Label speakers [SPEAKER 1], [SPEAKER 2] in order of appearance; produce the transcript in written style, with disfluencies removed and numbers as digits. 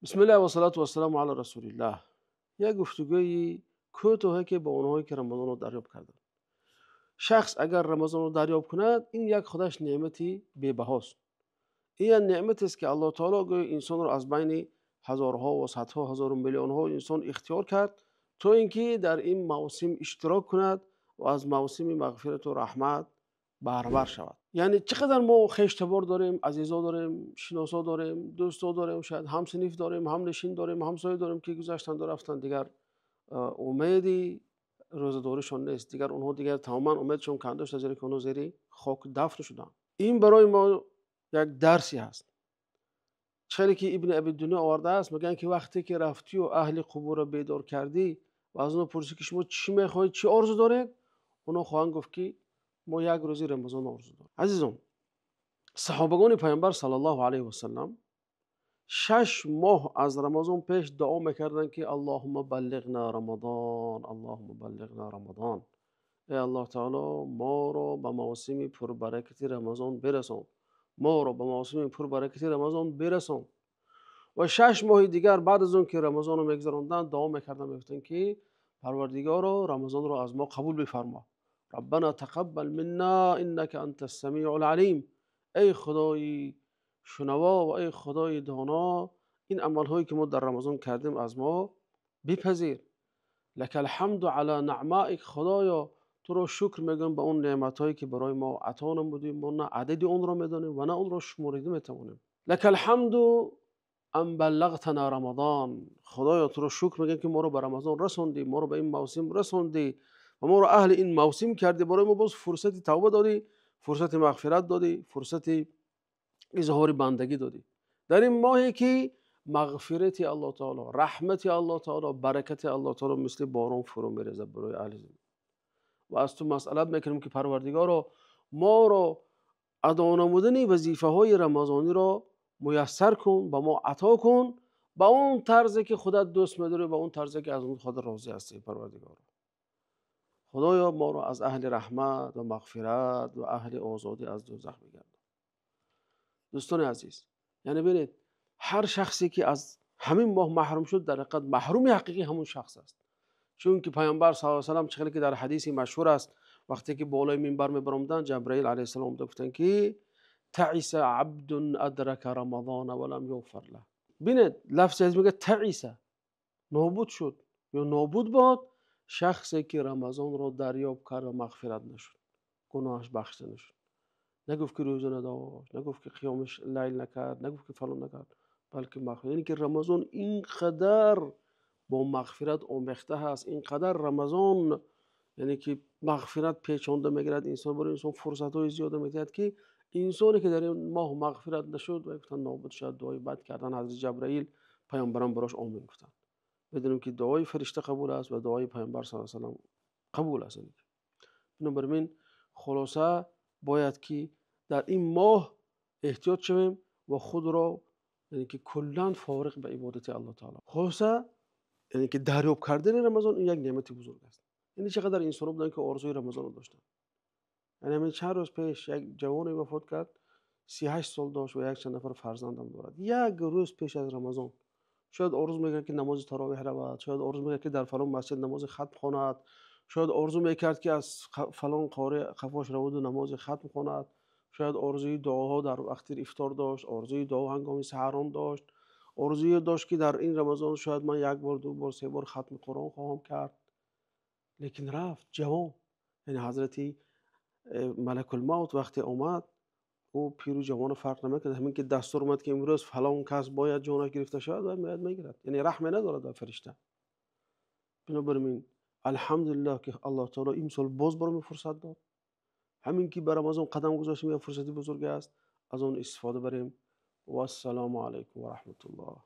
[SPEAKER 1] Бисмиллаҳ вассалату вассаламу ала расулиллаҳ. Як гуфтугӯи кӯтоҳе, ки бо онҳое ки Рамазонро дарёб карданд. Шахс агар Рамазонро дарёб кунад, ин як худаш неъмати бебаҳост. Ин як неъматест, ки Аллоҳ таоло гӯё инсонро аз байни ҳазорҳо ва садҳо ҳазору миллионҳо инсон ихтиёр кард, то ин ки дар ин мавсим иштирок кунад ва аз мавсими мағфирату раҳмат баҳравар шавад. Яъне чӣ қадар мо хештабор дорем, азизо дорем, шиносо дорем, дӯсто дорем, шояд ҳамсинф дорем, ҳамнишин дорем, ҳамсоя дорем, ки гузаштанд ва рафтанд, дигар умеди рӯзадоришон нест. Дигар онҳо дигар тамоман умедшон канда шуд, зеро ки онҳо зери хок дафн шуданд. Ин барои мо як дарсе ҳаст. Чаре ки Ибни Аби Дунё овардааст, мегӯянд, ки вақте ки рафтию аҳли қубурро бедор кардӣ ва аз онҳо пурсӣ, ки шумо чӣ мехоҳед, чӣ орзу доред, онҳо хоҳанд гуфт, ки мо як рӯзи Рамазон орзу дорем. Азизон, саҳобагони Пайғамбар саллаллоҳу алайҳи васаллам 6 моҳ аз Рамазон пеш дуо мекарданд, ки Аллоҳумма баллиғна Рамазон, Аллоҳумма баллиғна Рамазон. Эй Аллоҳ таоло, моро ба мавсими пурбаракати Рамазон бирасон, моро ба мавсими пурбаракати Рамазон бирасон. Ва 6 моҳи дигар баъд аз он ки Рамазонро мегузаронданд, дуо мекарданд, мегуфтанд, ки Парвардигоро, Рамазонро аз мо қабул бифармо. Раббана тақаббал минна иннака антас самиул алим. Эй Худои шунаво ва эй Худои доно, ин амалҳое ки мо дар Рамазон кардем аз мо бипазир. Лакал ҳамду ала наъмаик. Худоё, туро шукр мегӯям ба он неъматҳое ки барои мо ато намудӣ, мо на адади онро медонем ва на онро шуморида метавонем. Лакал ҳамду ан баллағтана Рамазон. Худоё, туро шукр мегӯям, ки моро ба Рамазон расондӣ, моро ба ин мавсим расондӣ ва моро аҳли ин мавсим кардӣ, барои мо боз фурсати тавба додӣ, фурсати мағфират додӣ, фурсати изҳори бандагӣ додӣ. Дар ин моҳе ки мағфирати Аллоҳ таоло, раҳмати Аллоҳ таоло, баракати Аллоҳ таоло мисли борон фурӯ мерезад барои аҳли замин. Ва аз ту масъалат мекунем, ки Парвардигоро, моро адо намудани вазифаҳои рамазониро муяссар кун, ба мо ато кун ба он тарзе ки худат дӯст медорӣ, ба он тарзе ки аз он худ розӣ ҳастӣ. Парвардигоро, Худоё, моро аз аҳли раҳмат ва мағфират ва аҳли озодӣ аз дӯзах бигардон. Дӯстони азиз, яъне бинед, ҳар шахсе ки аз ҳамин моҳ маҳрум шуд, дар ҳақиқат маҳруми ҳақиқӣ ҳамон шахс аст. Чунки Пайғамбар саллаллоҳу алайҳи васаллам, чӣ хеле ки дар ҳадиси машҳур аст, вақте ки болои минбар мебаромаданд, Ҷабраил алайҳиссалом омада гуфтанд, ки таиса абдун адрака рамазона ва лам юғфар лаҳ. Бинед, лафзи ҳадис мегӯяд таиса, нобуд шуд ё нобуд бод шахсе ки Рамазонро дарёб кард ва мағфират нашуд, гуноҳаш бахшида нашуд. Нагуфт ки рӯза надошт, нагуфт ки қиёмаш лайл накард, нагуфт ки фалон накард, балки мағфират. Яъне ки Рамазон ин қадар бо мағфират омехта ҳаст, ин қадар Рамазон яъне ки мағфират печонда мегирад инсон, барои инсон фурсатҳои зиёда медиҳад, ки инсоне ки дар ин моҳ мағфират нашуд, ва гуфтанд нобуд шуд, дуои бад кардан. Ҳазрати Ҷабраил паёмбарам барош омин гуфтанд. Медонем ки дуои фаришта қабул аст ва дуои паёмбар саллаллоҳу алайҳи васаллам қабул аст. Бинобар ин хулоса бояд ки дар ин моҳ эҳтиёт шавем ва худро яъне ки куллан фориғ ба ибодати Аллоҳ таоло. Хулоса яъне ки дарёб кардани Рамазон ин як неъмати бузург аст. Яъне чӣ қадар инсонҳо буданд, ки орзуи Рамазонро доштанд. Яъне ҳамин чанд рӯз пеш як ҷавоне вафот кард, 38 сол дошт ва якчанд нафар фарзандам дорад. Як рӯз пеш аз Рамазон шояд орзу мекард, ки намози таровеҳ равад, шояд орзу мекард, ки дар фалон масҷид намози хатм хонад, шояд орзу мекард, ки аз фалон қори қафош раваду намози хатм хонад, шояд орзуи дуоҳо дар вақти ифтор дошт, орзуи дуо ҳангоми саҳарон дошт, орзуе дошт, ки дар ин Рамазон шояд ман як бор, ду бор, се бор хатми Қуръон хоҳам кард. Лекин рафт ҷавон. Яъне ҳазрати Малакулмавт вақте омад, ӯ пиру ҷавонро фарқ намекард. Ҳамин ки дастур омад, ки имрӯз фалон кас бояд ҷонаш гирифта шавад, ва меояд мегирад. Яъне раҳме надорад ба фаришта. Бинобар ин алҳамдулиллаҳ, ки Аллоҳ таоло имсол боз барои мо фурсат дод. Ҳамин ки ба Рамазон қадам гузоштем, як фурсати бузурге аст, аз он истифода барем. Вассалому алайкум ва раҳматуллоҳ.